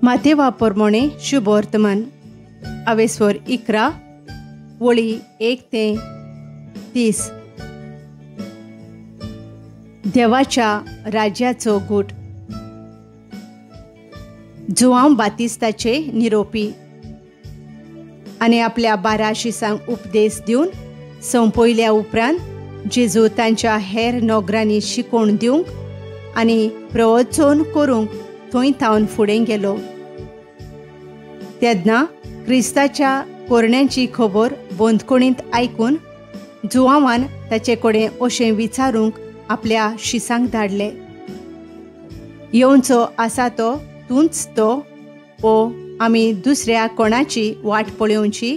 मातेवा पोरमोणे शुभवर्तमान अवेस्वर 11 वळी 1 ते 30. देवाच्या राज्याचो गूट. जुआंव बातिस्ताचे निरोपी आनी आपल्या 12 शिसांक उपदेश दिवन सोंपयल्या उपरांत जेजू तांच्या हेर नोगरांनी शिकोवन दिवंक आनी प्रवचन करूंक थंय थावन फुडें गेलो. तेन्ना क्रिस्ताच्या कोरण्यांची खबर बंदखणींत आयकून जुआंवान ताचे कडेन अशें विचारूंक आपल्या शिसांक धाडले, येवचो आसा तो तूंच तो ओ आमी दुसऱ्या कोणाची वाट पळोवची?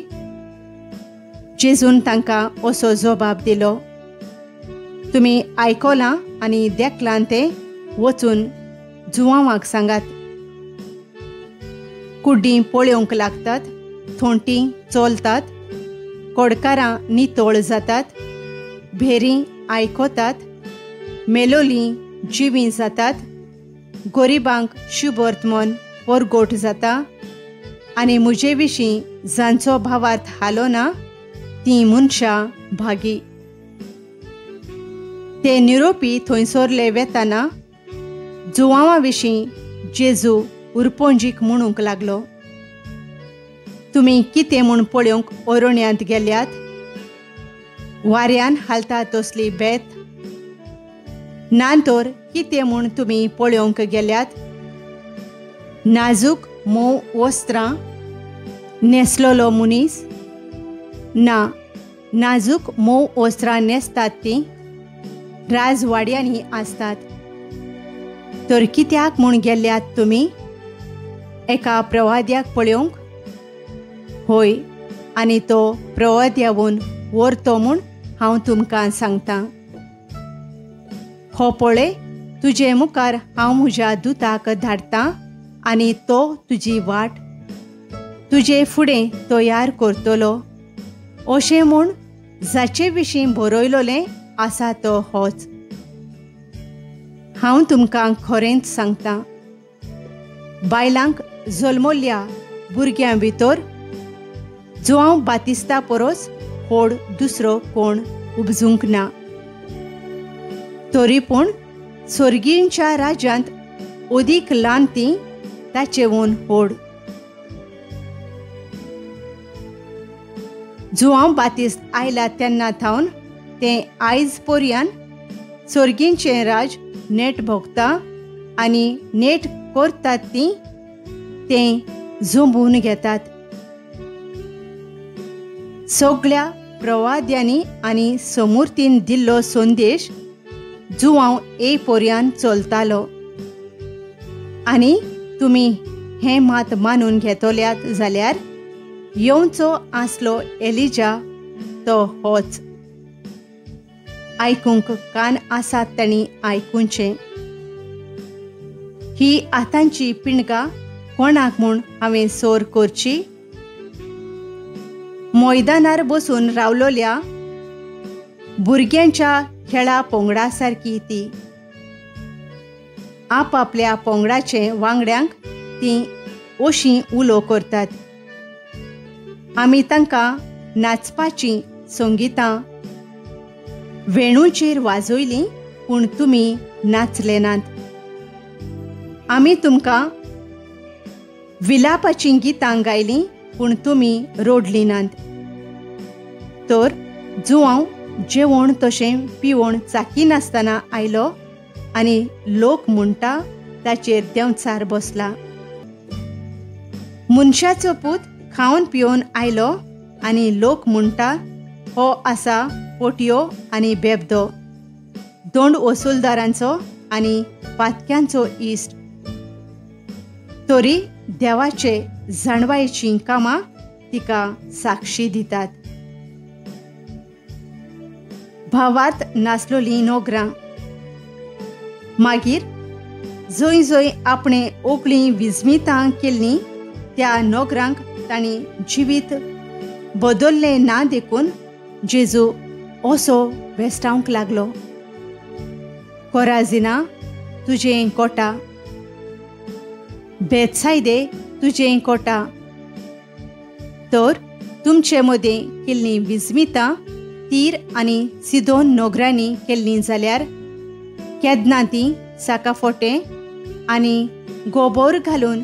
जेजून तांकां असो जबाब दिलो, तुमी आयकलां आनी देखलां तें वचून जुआंवाक सांगात. कुड्डीं पळोवंक लागतात, थोंटीं चलतात, कोडकारां नितळ जातात, भेरीं आयकतात, मेलोलीं जिवीं जातात, गरिबांक शुभवर्तमान परगोट जाता आनी म्हजे विशीं जांचो भावार्थ हालो ना तीं मनशां भागी. ते निरोपी थंयसरले वेताना जुआंवा विशीं जेजू उरपोंजीक म्हणूंक लागलो, तुमी कितें म्हूण पळोवंक अरण्यांत गेल्यात? वाऱ्यान हालता तसली बेत? ना तर कितें म्हूण तुमी पळोवंक गेल्यात? नाजूक मोव वस्त्रां न्हेसलेलो मनीस? ना, नाजूक मोव वस्त्रां न्हेसतात तीं राजवाड्यांनी आसतात. तर कित्याक म्हूण गेल्यात तुमी? एका प्रवाद्याक पळोवंक? होय, आनी तो प्रवाद्यावून व्हरतो म्हूण हांव तुमकां सांगतां. हो पळय, तुजे मुखार हांव म्हज्या दुताक धाडटां आनी तो तुजी वाट तुजे फुडें तयार करतलो. अशें म्हूण जाचे विशीं बरयलोलें आसा तो होच. हांव तुमकां खरेंच सांगतां, बायलांक जल्मल्ल्या भुरग्यां भितर जुआंव बातिस्ता परस व्हड दुसरो कोण उपजूंक ना. तरी पूण सर्गींच्या राज्यांत अदीक ल्हान तीं ताचेवून व्हड. जुआंव बातिस्त आयला तेन्ना थावन तें आयज पर्यान सर्गींचें राज नेट भोगता आनी नेट करतात तीं तें झोंबून घेतात. सगळ्या प्रवाद्यांनी आनी समूर्तीन दिल्लो संदेश जुआंव ए पर्यान चलतालो आनी तुमी हें मात मानून घेतल्यात जाल्यार येवचो आसलो एलिजा तो होच. आयकूंक कान आसात तांणी आयकुचें. ही आतांची पिणगां कोणाक म्हूण हांवें सोर करची? मैदानार बसून रावलोल्या भुरग्यांच्या खेळा पोंगडा सारकी ती. आपापल्या पोंगडाचे वांगड्यांक तीं अशीं उलो करतात. आमी तांकां नाचपाचीं संगितां वेणूचेर वाजयलीं, पूण तुमी नाचले नात. आमी तुमकां विलापाचीं गितां गायलीं, पूण तुमी रोडलीं नात. तर जुआंव जेवण तशें पिवण चाकिनासतना आयलो आनी लोक म्हणटा ताचेर देंवचार बसला. मनशाचो पूत खावन पिवन आयलो आनी लोक म्हणटा हो आसा पोटयो आनी बेबदो, दोंड वसुलदारांचो आनी पातक्यांचो इश्ट. तरी देवाचे जाणवायेचीं कामां तिका साक्षी दितात. भावार्थ नासलोलीं नोगरां. मागीर जंय जंय आपणें ओकळीं विजमितां केल्लीं त्या नोगरांक तांणी जिवीत बदल्लें ना देखून जेजू असो भेश्टावंक लागलो, कोराजिना तुजें कोटा, बेतसायदे तुजें कोटा। तर तुमचे मदें केल्लीं विस्मितां तीर आनी सिदोन नोगरांनी केल्लीं जाल्यार केन्ना तीं साकाफोटें आनी गोबोर घालून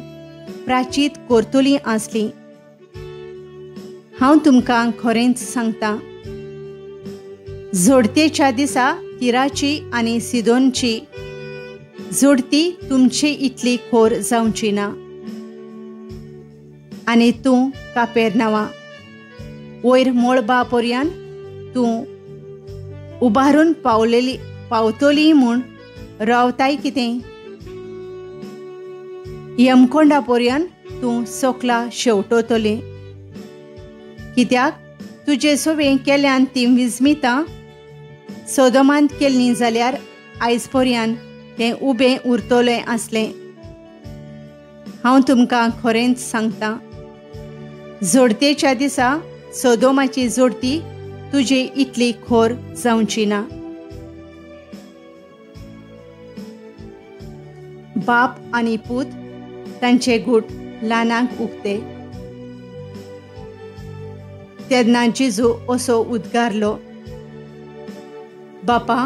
प्राचीत करतलीं आसलीं। हांव तुमकां खरेंच सांगता, जोडतेच्या दिसा तिराची आनी सिदोनची जोडती तुमचे इतली खोर जावची ना। आनी तूं कापेरनांवा, वयर मळबा पर्यान तूं उबारून पावतली म्हूण रावताय कितें? यमकोंडा पर्यान तूं सोकला शेवटोतली। कित्याक तुजे सोवें केल्यान तीं विस्मितां सोदोमांत केल्लीं जाल्यार आयज पर्यान तें उबें उरतलें आसलें। हांव तुमकां खरेंच सांगता, जोडतेच्या दिसा सोदोमाची जोडती तुजे इतली खोर जावची ना। बाप आनी पूत तांचे गूट ल्हानांक उक्ते। तेन्ना जेजू असो उद्गारलो, बापा,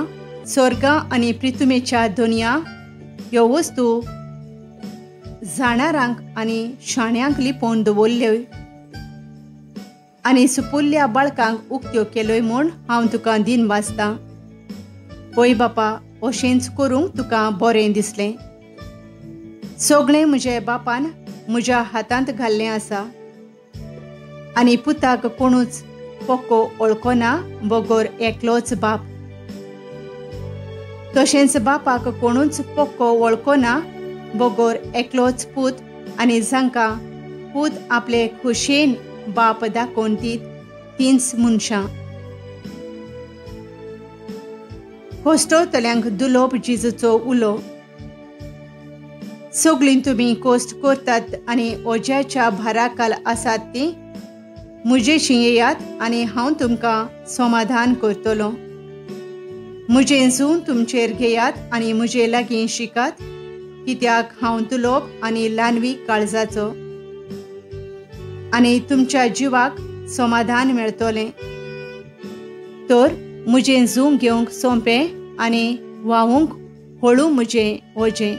स्वर्गा आनी पृथ्वीच्या दुनिया ह्यो वस्तू जाणारांक आनी शाण्यांक लिपोवन दवरल्यो आनी सुपुल्ल्या बाळकांक उक्त्यो केल्यो म्हूण हांव तुका दिन वाचतां। पळय बापा, अशेंच करूंक तुका बरें दिसलें। सगळें म्हजे बापान म्हज्या हातांत घाल्लें आसा आनी पुताक कोणूच पोको वळखना बगर एकलोच बाप, तशेंच बापाक कोणूच पोको वळखना बगर एकलोच पूत आनी जांकां पूत आपले खोशयेन बाप दाखोवन दीत तींच मनशां। कोश्टवतल्यांक दुलोब जेजूचो उलो। सगळीं तुमी कोश्ट करतात आनी ओज्याच्या भाराखाल आसात तीं म्हजेशी येयात आनी हांव तुमकां समाधान करतलो। म्हजें जूं तुमचेर घेयात आनी म्हजे लागीं शिकात, कित्याक हांव दुलोब आनी ल्हानवी काळजाचो आनी तुमच्या जिवाक समाधान मेळटलें। तर म्हजें जूं घेवंक सोंपें आनी व्हांवूंक हळू म्हजें ओजें।